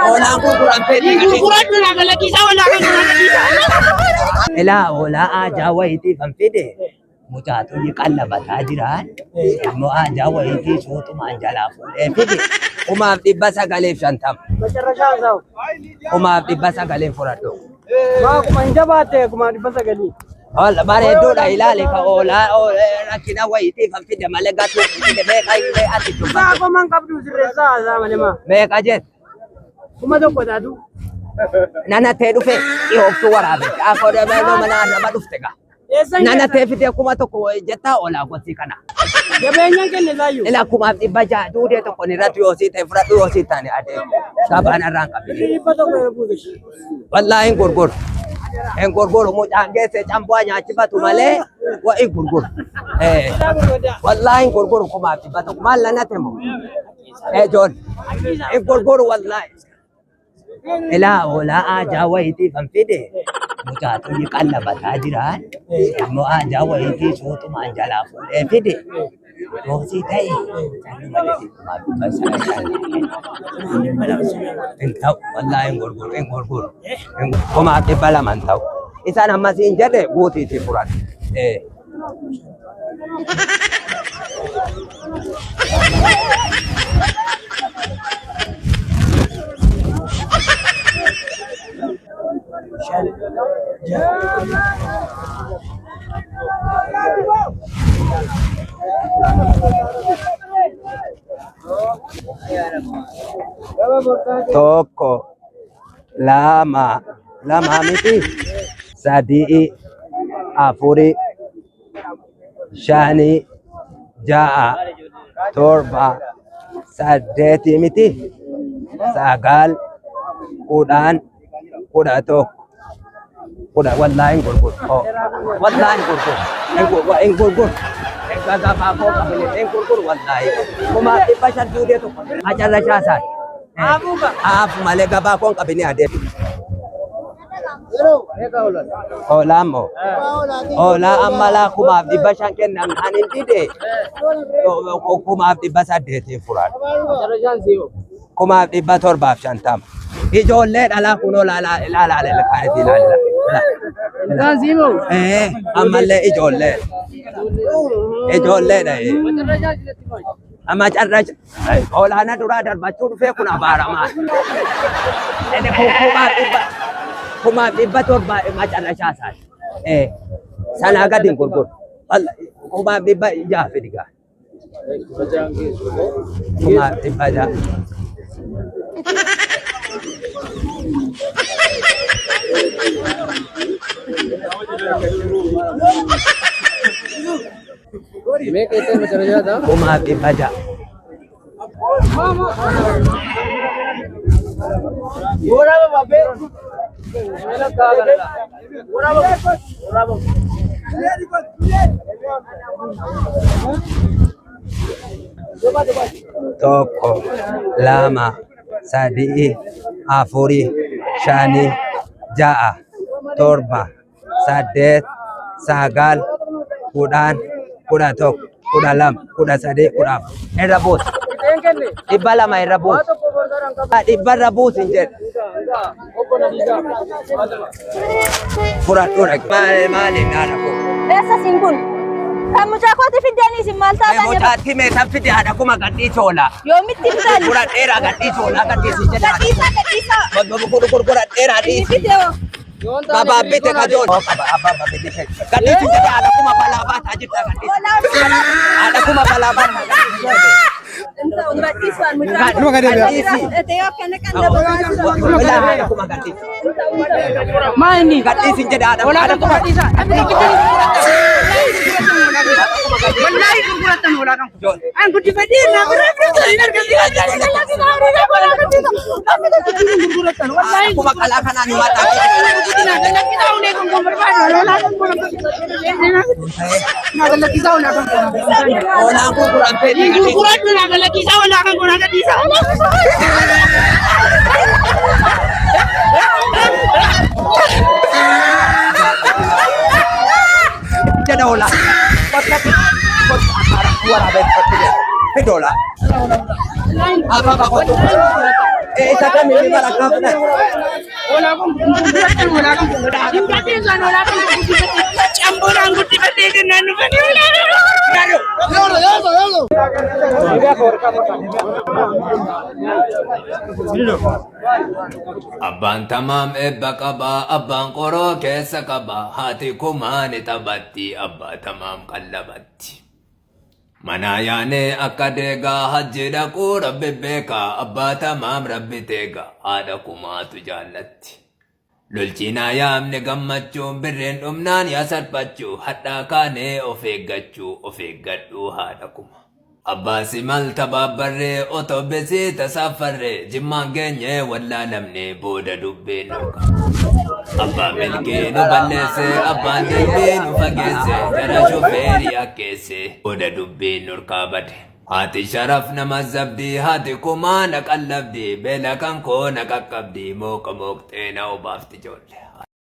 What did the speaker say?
Hoolaan gurguran fedhi. Gurguradhu naa galakkisaa hoolaa kan kun gadhiisaa. Ilaa hoolaa aajaa wayiitiif kan fide mucaatu qallabataa jiraan immoo aajaa wayiitii suutumaan jalaa fuudhee fide 1950. Macarrashaa isaa. 1900 fudhadhu. Maa kuma hin jabaatte 900,000. Bareedduudha ilaali ka hoolaa rakkina wayiitiif kan fide malee gatuu fide meeqa illee ati Isaa dubbatu. koman qabdu sirreessaa isaa malee maa. Meeqa jette? 1000 taatu. Nana tee dhufe dhiyooftuu waraabe. Akoo nama mana nama dhufte gaa. Eessan Nana tee fidee 1000 jettaa oolaa gosi kana. Jabeenyaan kenne isaayyuu. Ila 1600 duudee tokko irratti yoo sii ta'e fudhadhu yoo sii taane adeemu. Gabaan irraan qabine. 100 yoo buuse. Wallaahi hin gurguru. Hin gurguru mucaan geesse cambu'aa nyaachifatu malee wa hin gurguru. Wallaahi hin gurguru 1100 maal nana temo. Ijoon hin gurguru wallaahi. Ilaa hoolaa aajaa wayiitiif kan fide mucaatu qallabataa jiraan immoo aajaa wayiitii suutumaan jalaa fuudhee fide goosii ta'e calluma jedhe 900,000. Hin ta'u wallaahi hin gurguru hin gurguru. 200,000 hin ta'u. Isaan ammasiin jedhe guutiitii furan. Tokko lama lama miti sadii afuri shani ja'a torba saddeeti miti sagal 10 11 10 wallaahi hin gurguru wallaahi hin gurguru hin gurguru gagafaa koo qabine hin gurguru wallaahi 500,000 duudee tokko macarrashaa isaati. Haafu malee gabaa koon qabine adeemu. Hoolaa immoo. Hoolaa amma laa 5,500 kennan ani hin dide 800,000 furan. 750,000. Ijoollee dhalaa kunoo laalaa ilaalaa ilaalaa ilaalaa. Ammallee ijoollee. Ijoolleedha. Amma carra olaana duraa darbachuu dhufee kun abaaramaa. Inni kun 700,000 macarrashaa isaati. Sanaa gadi hin gurguru. 600,000 fidi gaa. 600,000. 600,000. Tokko, lama, sadii, afuri, shani, ja'a, torba, saddeet, sagal, 10, 11, 12, 13, 14. Irra buusi. 200 irra buusi. 100 irra buusi hin jedhu. Fudhadhu dhaqi. Maali maali haadha koo. Eessa siin kun? Kan mucaa kooti fiddanii isin maal taatan jedha? Mucaatti meeshaan fide haadha kuma gadhiisi oolaa. Yoomitti bitan? Fudhadheeraa gadhiisi oolaa gadhiisi jedha. Gadhiisaa gadhiisaa. Gurguradheeraa Inni dhiisi. fide hoo? Gabaabbite kajoon. Gadhiisi jedhe haadha kuma balaa baataa jirta gadhiisi. Hoolaa hoolaa. Haadha kuma balaa baataa gadhiisi. Gadhiisaan mucaa Numa koo. gadhiisi. Fudhatee akkana kan dabalaa jira. Walaa haadha kuma gadhiisi. Maa inni? Gadhiisi jedhe haadha Hoolaa haadha kan kuma. gadhiisaa. Namni tokko Wallaahi gurgurattan hoolaa kan. An guddifadhee naa bira bira hin gurgurattan. Wallaahi Kuma qalaa kanaan himataa. Hoolaan gurguramtee gadhiisi. Gurguradhu naa galakkisaa hoolaa kan kun gadhiisaa. Jedha hoolaa. Bakka bakka waraabee bakka jedha. Fid hoolaa. Abbaa bakka. Isa kamiin bara akka fudhate. Hoolaa kun gurgurattan hoolaa kan gurgurattan. Hin gadhiisan hoolaa kan guddifadhee. Camboodhaan guddifadhee jennaan dhufanii hoolaa kan gurgurattan. Abbaan tamaam eebba qabaa, abbaan qoroo keessa qabaa, haati kumaa ni taphatti, abbaa tamaam qallabatti. Manaa yaanee akka deegaa hajji dhaquu rabbi beekaa, abbaa tamaam rabbi teegaa, haadha kumaatu jaallatti. Lolchiinaa yaamne gammachuun birreen dhumnaan yaa salphachuu, hadhaa kaanee of eeggachuu, of eeggadhuu haadha kuma. Abbaa simal tabaabbarree otoo besii tasaaffarree jimmaan geenyee wallaalamne booda dubbiin nu Abbaan milkii nu balleesse, abbaan dilbii nu fageesse, jara shufeerii akkeesse, booda dubbiin nurkaa bade. Haati sharaf nama zabdii, haati kumaa na qallabdii, beela kan koo na qaqqabdii, mooqa mooqxee na obaafti ijoollee.